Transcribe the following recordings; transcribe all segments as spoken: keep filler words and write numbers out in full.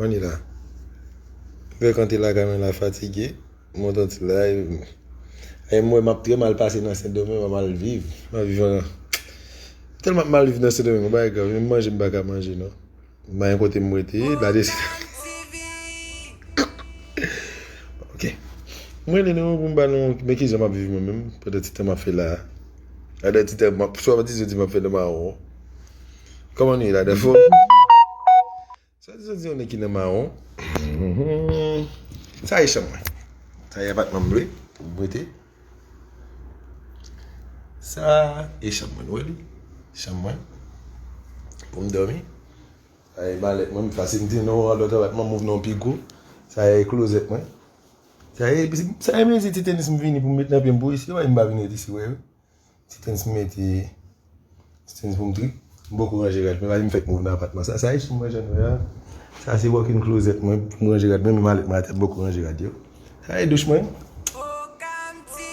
Kòman li la? Fè kante lakay mwen la fatige. Monte yon ti live. E mwen, m ap trè mal pase nan Sendomeng, m ap mal viv. M ap viv an. Tèlman m ap mal viv nan Sendomeng, yon bagay grav. Menm manje, m pa ka manje, non. M pa gen kote m rete. Lade. Ok. Mwen rele nou pou m ba nou, men kijan m ap viv mwen menm, pandan ti tan m ap fè la. Pandan ti tan m ap, swadizan di m ap fè nan mawon. Kòman nou ye la, Dafò? Swadizan di yon nèg ki nan mawon. Sa e chanm mwen. Sa e apatman m lwe pou m rete. Sa e chanm mwen, nou wè li? Chanm mwen. Pou m dòmi. Sa e malèt mwen, m fasil m di non, an lòt apatman, m ouvri non pi gwo. Sa e klozèt mwen. Sa e, sa e mezi ti tenis m vini pou m met nan pye m pou isi, wè, m pa vin ret isi, wè, wi. Ti tenis m mete, ti tenis pou m trip. M poko ranje rad mwen, m fèk move nan apatman sa. Sa e chanm mwen, jan nou wè a. Sa se walk-in closet mwen, pou m ranje rad mwen, men malèt mwen atè, m poko ranje rad yo. Sa e douch mwen.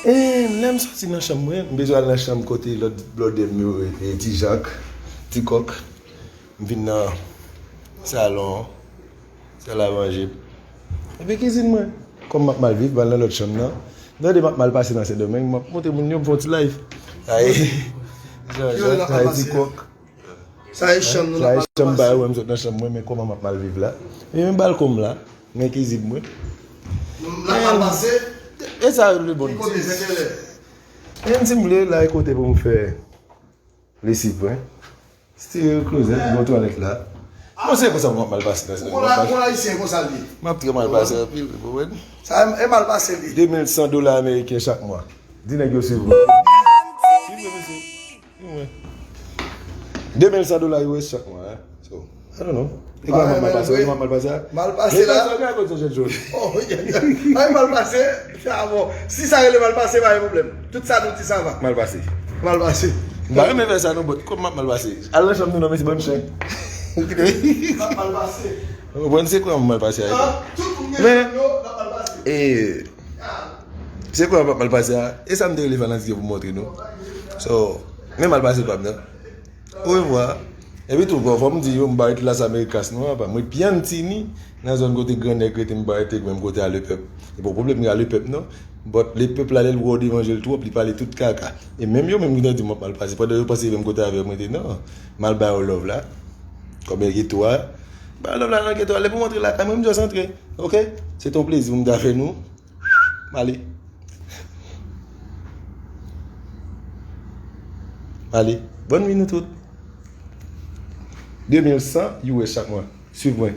E lè m soti nan chanm mwen, m bezwen al nan chanm kote lòt blòdè m yo, e, Ti Jak, Ti Kòk. M vin nan salon an, sal a manje. Epi kizin mwen. Kòm m ap mal viv, m al nan lòt chanm nan. M tande m ap mal pase nan Sendomeng, m ap montre moun yo, m fè yon ti live. Sa e, Jan Jan, sa e Ti Kòk. Sa e chanm nou, sa e chanm ba yo, m sot nan chanm mwen, men kòman m ap mal viv la. Men men balkon m la, men kizin mwen. L ap mal pase. E sa yo le bon. Li kote Sentèlè. Men si m vle, la e kote pou m fè lesiv mwen. Stereo closet, gen twalèt la. Bon, se konsa m ap mal pase nan Sendomeng. Bon, la, bon, Ayisyen konsa l ye. M ap trè mal pase anpil, ou konprann? Sa e, e mal pase li. De mil san dola ameriken chak mwa. Di nèg yo swiv mwen. Swiv mwen, mesye. Swiv mwen. De mil san dola U S chak mwa, hein. So, I don't know. E kòman m ap mal pase, e kòman m ap mal pase a? Mal pase la. Mal pase la. Oh, yeah, yeah. Ay, mal pase. Sa bon. Si sa rele mal pase, pa gen pwoblèm. Tout sa nou di sa va. Mal pase. Mal pase. M pa renmen fè sa non, but kòman m ap mal pase? Al nan chanm nou non, mesye, bann chen. Mal pase. Ou konprann se kòman m mal pase a? Ah, tout moun gen chanm yo, l ap mal pase. E, se kòman m ap mal pase a? E sa m te rele fanatik yo pou montre nou. So, men mal pase pa m nan. Orevwa. Epi tou, bon, fò m di yo, m pa ret Las Americas non, apa. M ret Piantini, nan zòn kote gran nèg rete, m pa rete menm kote a Lepèp. E pa pwoblèm a Lepèp non. But Lepèp la, lè l wè w devanje l twòp, li pale tout kaka. E menm yo menm ki ta di m ap mal pase, pandan yo panse menm kote avè m rete, non. M al ba yo love la. Kòm e geto a. Ba yo love la nan geto a, lè pou m antre lakay mwen, m just antre. Ok? Se te yon plezi pou m ta fè nou. M ale. M ale. Bòn nwi nou tout. De mil san U S chak mwa. Swiv mwen.